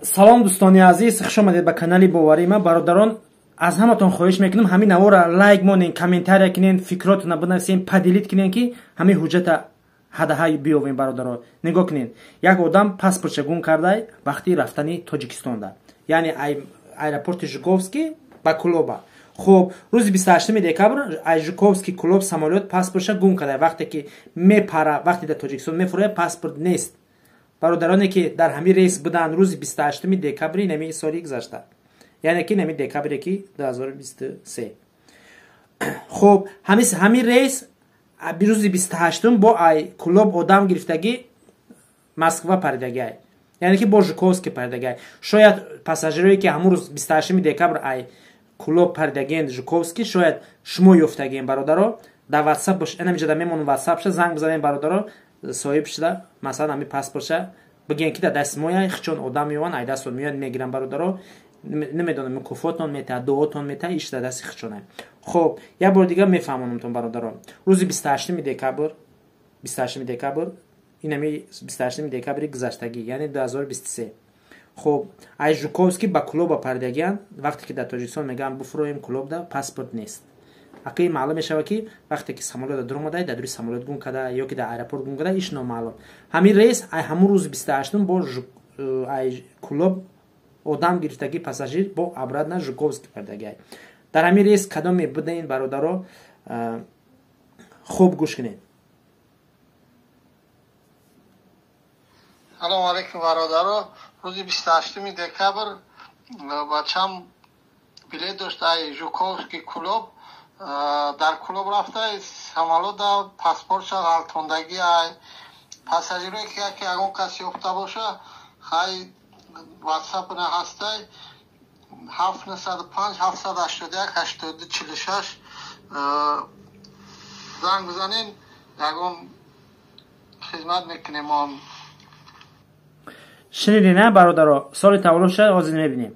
Салом, дӯстони азиз, хуш омадед ба канали Боварӣ ма. Бародарон, аз ҳаматон хоҳиш мекунам, ҳамин навора лайк монен, комментария кунен, фикротона бинависен, поделить кунен, ки ҳамин ҳуҷҷата ҳадаҳа биёвем. Бародаро, нигоҳ кунен, як одам паспортша гум кардай вақти рафтани Тоҷикистонда, яъне аэропорти Жуковский ба Кулоба. Хуб, рӯзи 28 декабр ай Жуковский Кулоб самолёт паспортша гум кардай. Вақте ки мепара, вақте дар Тоҷикистон мефурояд, паспорт нест. Бародароне ки дар ҳамин рейс буданд рӯзи 28 декабри нами соли гузашта, яъне ки нами декабре ки 2023. Хуб, ҳамин рейс рӯзи 28 бо ай Кулоб одам гирифтагӣ Москва паридагиай, яъне ки бо Жуковский паридагиай. Шояд пассажирое ки ҳамун рӯз 28 декабр ай Кулоб паридагиен Жуковский, шояд шумо ёфтагиен. Бародаро, дар ватсап инамиҷода мемонам, ватсапша занг бизанем, бародаро, соҳиб шуда, масалан, ҳамин паспортша бигӯен, ки дар дасти моя хичон одам меёванд, ай дастон меоянд, мегиранд. Бародаро, намедонам, мукофотон метаҳад, дуотон метаҳад, иш дар дасти хичона. Хуб, як бори дигар мефаҳмонамтон, бародаро, рӯзи 28 декабр, 28 декабр, инами 28 декабри гузаштагӣ, яъне 2023. Хуб, ай Жуковский ба Кулоба паридагиянд. Вақте ки дар Тоҷикистон мегӯянд буфуроем Кулобда, паспорт нест. Акаи маълум мешавад, ки вақте ки самолёт дуромадай, дар дури самолёт гум карда ё ки дар аэропорт гум карда, иш номаълум. Ҳамин рейс ай ҳамун рӯзи 28 бо ай Кулоб одам гирифтагӣ пассажир бо обратно Жуковский паридагиай. Дар ҳамин рейс кадоме будаин, бародаро, хуб гӯш кунед. Салому алейкум, бародаро. Рӯзи 28 декабр бачам билет дошт ай Жуковский Кулоб, дар Кулоб рафта самолёта паспортша ғалтондагӣ. Ай пассажирое ки яке ягон кас ёфта боша, хай, ватсап на ҳастай, 705 781 82 46 занг бизанен, ягон хизмат мекунем он. Шунидед, на, бародаро? Соли таваллудша ҳозир мебинем.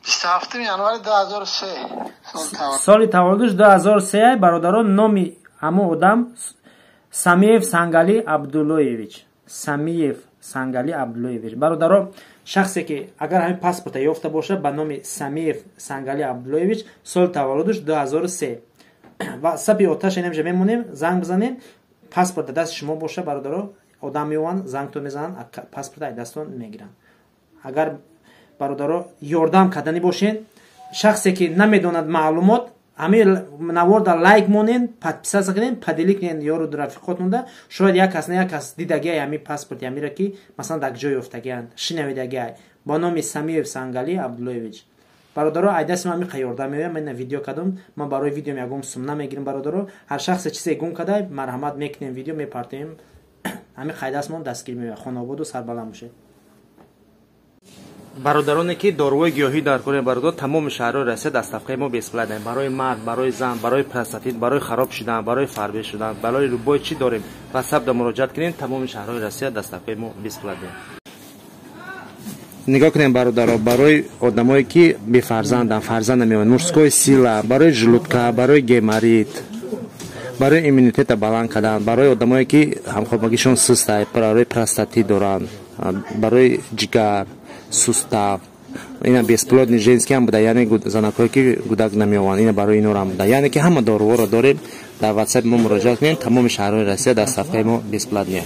27 январи 2003. Соли таваллудаш 2003, бародаро. Номи ҳамон одам Самиев Сангали Абдуллоевич, Самиев Сангали Абдуллоевич. Бародаро, шахсе ки агар ҳамин паспорта ёфта боша ба номи Самиев Сангали Абдуллоевич, соли таваллудаш 2003, ватсапи оташ инамҷа мемонем, занг бизанем. Паспорт дар дасти шумо боша, бародаро, одам меованд, зангтон мезананд, паспорта ай дастон мегиранд. Агар, бародаро, ёрдам карданӣ бошен, шахсе ки намедонад маълумот, ҳамин наворда лайк монен, подписаться кунен, поделить кунен ёру рафиқотонда. Шояд як кас на як кас дидагиай ҳамин паспорти ҳамира, ки масалан дар ҷой ёфтагианд, шинавидагиай бо номи Самиев Сангали Абдуллоевич. Бародаро, ай дасти ман миқа ёрдам меоям. Ман видео кардам, ман барои видеом ягон сум намегирам. Бародаро, ҳар шахсе чизе гум кардай, марҳамат мекунем, видео мепартоем, ҳамин қайдастмон дастгир меояд. Хонободу сарбаланд бошед. Бародароне ки доруҳои гиёҳӣ дар кор, бародар, тамоми шаҳрҳои Россия доставкаи мо бесплатно. Барои мард, барои зан, барои простатит, барои хароб шудан, барои фарбе шудан, барои любой чӣ дорем. Ватсап муроҷиат кунем, тамоми шаҳрҳои Россия доставкаи мо бесплатно. Нигоҳ кунем, бародаро, барои одамое ки бефарзанданд, фарзанд намеоянд, мужской сила, барои желудка, барои геморрит, барои иммунитета баланд кардан, барои одамое ки ҳамхобагишон сустай, барои простатит доранд, барои ҷигар, сустав. Ина бесплодный женский ҳам буда, яъне занакҳое ки гудак намеованд, ина барои инорам буда. Яъне ки ҳама доруҳоро дорем. Дар ватсапи мо муроҷиат кунем, тамоми шаҳрҳои Россия доставкаи мо бесплатный.